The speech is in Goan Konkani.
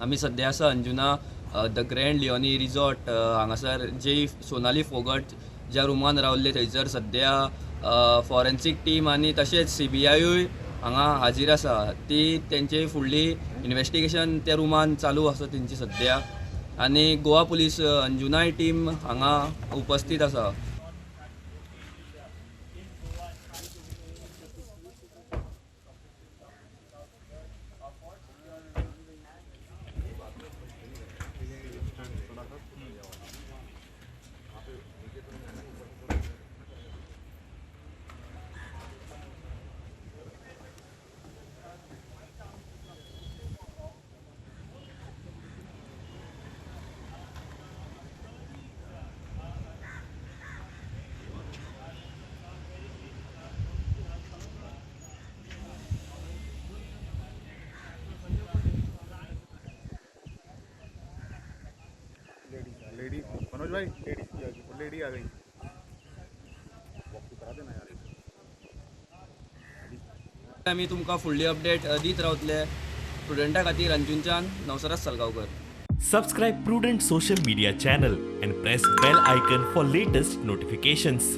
आमी सद्या आसा Anjuna the grand Leone resort हांगासर जी सोनाली फोगट ज्या रुमान रावल्ले थंयसर सद्या फॉरेन्सीक टीम आनी तशेंच सीबीआयूय हांगा हाजीर आसा. ती तेंची फुडली इन्वेस्टिगेशन त्या रुमान चालू आसा तेंची सद्या आनी गोवा पुलीस अंजुनाय टीम हांगा उपस्थित आसा. लेडी मनोज भाई, लेडी आ गई, करा देना यार. आमी तुमकां फुडली अपडेट दीत रावतले. स्टुडंटा खातीर अंजुनच्यान Navsaraj Salgaonkar. Subscribe Prudent social media channel and press bell icon for latest notifications.